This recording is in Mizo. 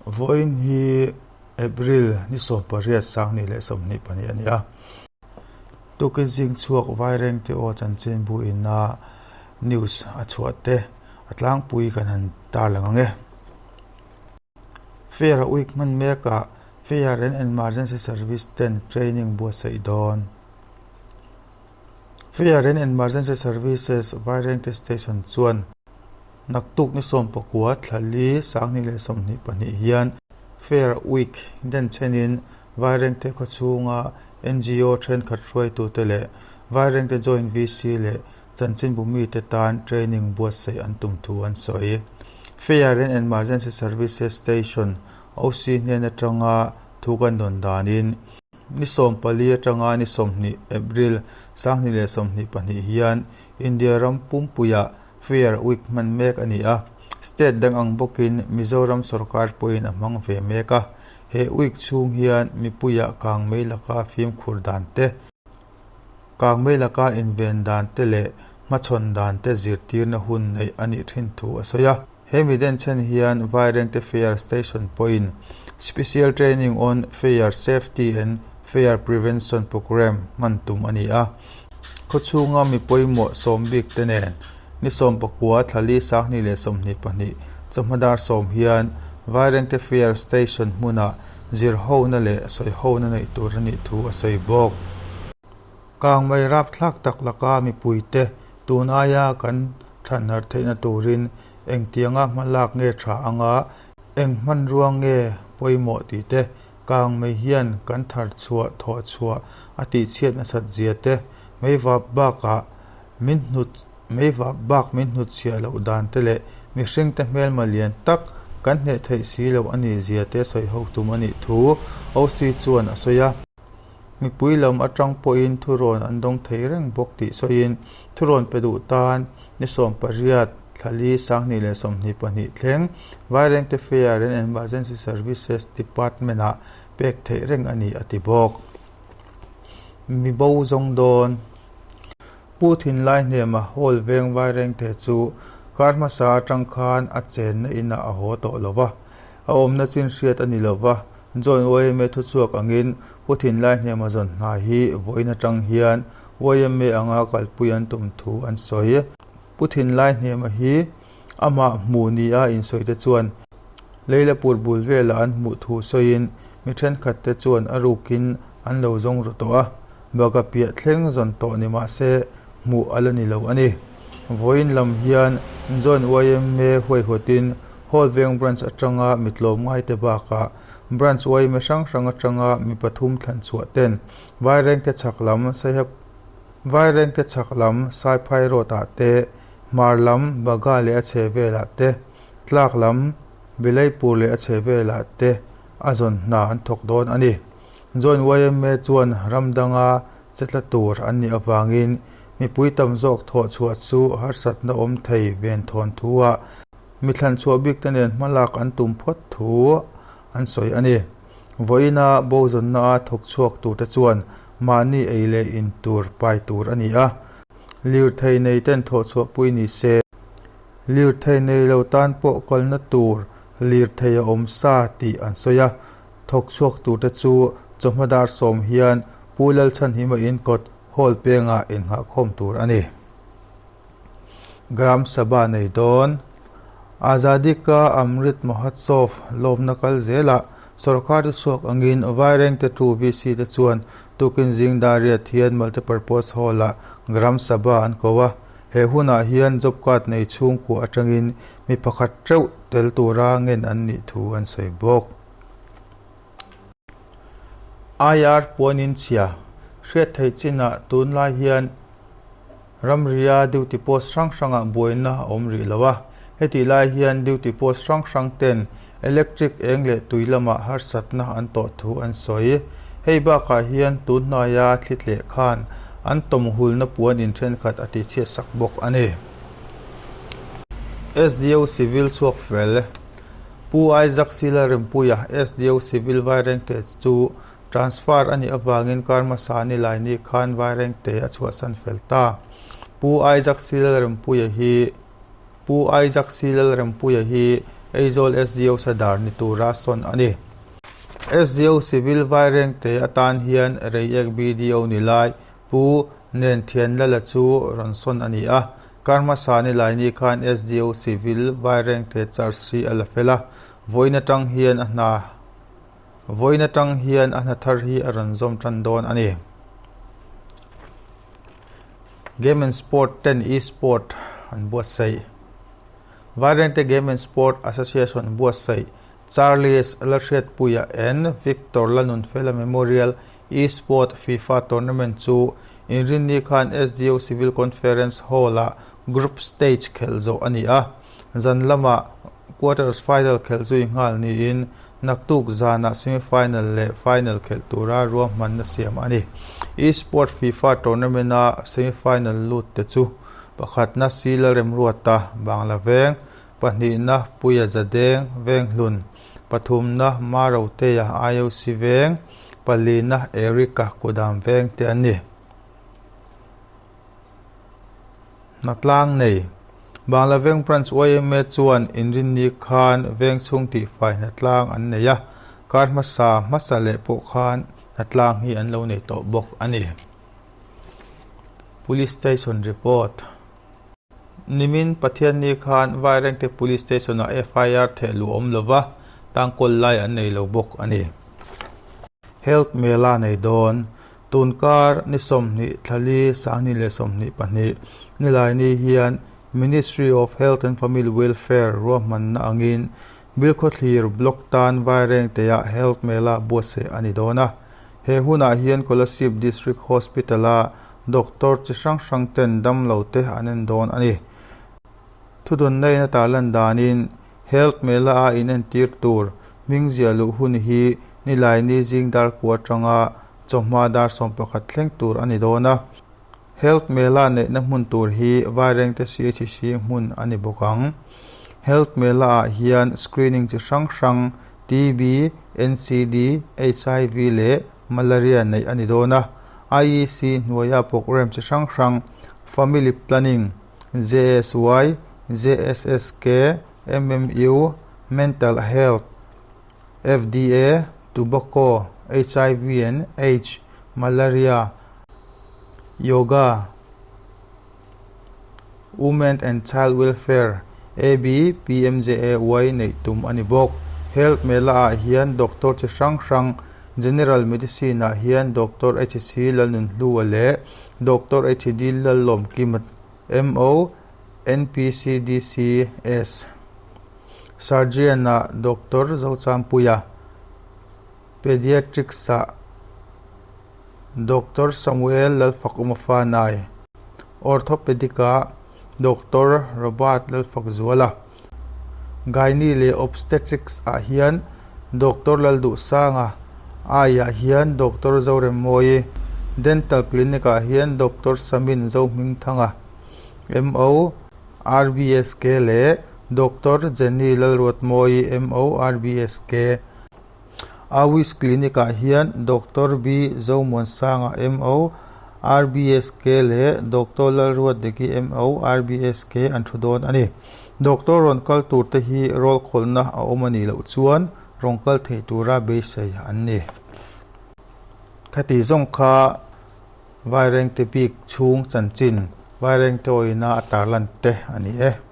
Vawiin hi April ni 18 2022 a ni a. Tukin zing chhuak Vairengte aw chanchinbu ina news a chhuah te a tlangpui kan han tarlang ang e. Fair a week hman mekah Fire and Emergency Service ten training buatsaih dawn. Fire and Emergency Services Vairengte Station chuan naktuk ni 19 thla li 2022 hian Fair Week denchhenin Vairengte khawchhunga NGO thenkhat hruaitute leh Vairengte Joint VC leh chanchinbu mite tan training buatsaih an tum thu an sawi. Fire and Emergency Services Station OC hnen atanga thu kan dawn danin ni 14 atanga ni 20 April 2022 hian India ram pumpuiah Fire Week hman mek a ni a, state dang ang bawkin Mizoram sorkar pawhin a hmang ve mek a. He week chhung hian mipuiah kangmei laka fimkhur dan te, kangmei laka inven dan te leh hmachhawn dan te zirtirna hun neih a nih thin thu a sawi a. He mi denchhen hian Vairengte Fire Station pawhin Special Training on Fire Safety and Fire Prevention Programme hman tum a ni a. Khawchhunga mi pawimawh sawm bik te nen ni 19 thla li 2022 chawhma dar 10 hian Vairengte Fire Station hmunah zirhona leh sawihona neih tur a nih thu a sawi bawk. Kangmei rapthlak tak laka mipuite tun aia kan thanhar theihna turin engtianga hmalak nge tha anga eng hmanrua nge pawimawh tih te, kangmei hian kan thar chhuah thawh chhuah a tihchhiat nasat zia te, meivap bakah min hnut meivap bak min hnut chhiah loh dan te leh mihringte hmelma lian tak kan hneh theih si loh a nih zia te sawi ho tum a nih thu OC chuan a sawi a. Mipui lam atang pawhin thurawn an dawng thei reng bawk tih sawiin thurawn pe duh tan ni 18 thla li 2022 thleng Vairengte Fire and Emergency Services Department-ah pek theih reng a ni a ti bawk. Mi bo zawng dawn. Pu Thinlai hnema Hall veng Vairengte chu kar hmasa atang khan a chenna inah a haw tawh lo va, a awmna chin hriat a ni lo va, Joint YMA thuchhuak angin Pu Thinlai hnema zawn hna hi vawiin atang hian YMA anga kalpui an tum thu an sawi. Pu Thinlai hnema hi amah hmuh nia insawi te chuan Leilapur bul velah an hmuh thu sawiin mi thenkhat te chuan a rukin an lo zawng ru tawh a, baka piah thleng zawn tawh ni mah se hmuh a la ni lo a ni. Vawiin lam hian Joint YMA huaihawtin Hall Veng Branch atanga mi tlawmngaite bakah Branch YMA hrang hrang atanga mi pathum thlan chhuah ten Vairengte chhak lam Vairengte chhak lam Saiphai Road ah te, Hmar lam Bagha leh a chhe velah te, Tlak lam Bilaipur leh a chhe velah te a zawn hna an thawk dawn a ni. Joint YMA chuan ram danga che tla tur an nih avangin mipui tam zawk thawh chhuah chu harsatna awm thei ven thawn thu-ah mi thlan chhuah bik te nen hmalak an tum phawt thu an sawi a ni. Vawiina bo zawnna a thawk chhuak tur te chuan mahni ei leh in tur pai tur a ni a, lirthei nei ten thawh chhuah pui ni se, lirthei nei lo tan pawh kalna tur lirthei a awm sa tih an sawi a, thawk chhuak tur te chu chawhma dar 10 hian Pu Lalchhanhima inkawt hall pengah innghahkhawm tur a ni. Gram Sabha nei dawn. Azadi Ka Amrit Mahotsav lawmna kal zelah sorkar te chhuak angin Vairengte tu VC te chuan tukin zing dar riat hian Multipurpose Hall-ah Gram Sabha an ko a. He hunah hian job card nei chhungkua atangin mi pakhat teuh tel tura ngen an nih thu an sawi bawk. IR puanin chhia hriat theih chinah tunlai hian ramria duty post hrang hrangah buaina a awm rih lo a. Hetih lai hian duty post hrang hrang ten electric eng leh tui lamah harsatna an tawh thu an sawi. Hei bakah hian tun hnuaia thli tleh khan an tawm hulna puan in thenkhat a tihchhiat sak bawk a ni. SDO Civil chhuak fel Pu Isaac Sila Rempuia SDO Civil Vairengte chu transfer a nih avangin kar hmasa ni lai ni khan Vairengte a chhuahsan fel ta. Pu Isaac Sila Rempuia hi Pu Isaac Sila Rempuia hi Aizawl SDO Sadar ni tura sawn a ni. SDO Civil Vairengte atan hian Reiek BDO ni lai Pu Nenthianlala chu rawn sawn a ni a. Kar hmasa ni laini khan SDO Civil Vairengte charge hi a la fel a, vawiin atang hian a hna Vawiin atang hian a hna thar hi a rawn zawm tan dawn a ni. Game and Sport ten E-sport an buatsaih. Vairengte Game and Sport Association buatsaih Charles Lalhriatpuia and Victor Lalnunfela Memorial E-sport FIFA Tournament chu Inrinni khan SDO Civil Conference Hall-ah Group Stage khelh zawh a ni a. Zan lamah Quarters Final khelh zui nghal niin naktuk zanah Semi Final leh Final khelh tura ruahmanna siam a ni. E-Sport FIFA Tournament-a Semi Final lut te chu pakhatna Si Lalremruata, Bangla Veng, pahnihna Puia Zadeng, Venghlun, pathumna Marotea, IOC Veng, palina Eric-a, Kudam Veng te an ni. Hnatlang nei. Bangla Veng Branch yma chuan inrinni khan veng chhung tihfai hnatlang an nei a, kar hmasa hmasa leh pawh khan hnatlang hi an lo nei tawh bawk a ni. Police Station Report. Nimin Pathianni khan Vairengte Police Station-ah FIR thehluh awm lova, tangkawl lai an nei lo bawk a ni. Health Mela nei dawn. Tunkar ni 20 thla li 2022 nilaini hian Ministry of Health and Family Welfare ruahmanna angin Bilkhawthlir Block tan Vairengteah Health Mela buatsaih a ni dawn a. He hunah hian Kolasib District Hospital-a doctor chi hrang hrang ten damlo te an en dawn a ni. Thudawnnain a tarlan danin Health Mela-a inentir tur hming ziah luh hun hi Nilaini zing dar kua atanga Chawhma dar 11 thleng tur a ni dawn a, Health Mela neihna hmun tur hi Vairengte CHC hmun a ni bawk ang. Health Mela-ah hian screening chi hrang hrang TB, NCD, HIV leh Malaria neih a ni dawn a, IEC hnuaia programme chi hrang hrang Family Planning, JSY, JSSK, MMU, Mental Health, FDA, Tobacco, HIV and Aids, Malaria, Yoga, Women and Child Welfare, AB, PMJAY neih tum a ni bawk. Health Mela ah hian Doctor chi hrang hrang, General Medicine ah hian Doctor HC Lalnunhlua leh Doctor HD Lallawmkima, MO, NPCDCS. Surgeon-ah Doctor Zochampuia, Pediatrics-ah Doctor Samuel Lalfak-Umafanai, Orthopedic-ah Doctor Robert Lalfakzuala, Gynae leh Obstetrics-ah hian Doctor Lalduhsanga, Eye-ah hian Doctor Zoremmawi, Dental Clinic-ah hian Doctor Samin Zohmingthanga, MO. RBSK leh Doctor Jenny Lalruatmawii MO RBSK. Awis Clinic ah hian Doctor B Zomuansanga MO RBSK leh Doctor Lalruatdiki MO RBSK an thu dawn a ni. Doctor rawn kal tur te hi roll khawlhna a awm a nih loh chuan rawn kal thei tura beisei an ni. Khati zawng kha Vairengte bik chhung chanchin Vairengte awina a tarlan te a ni e.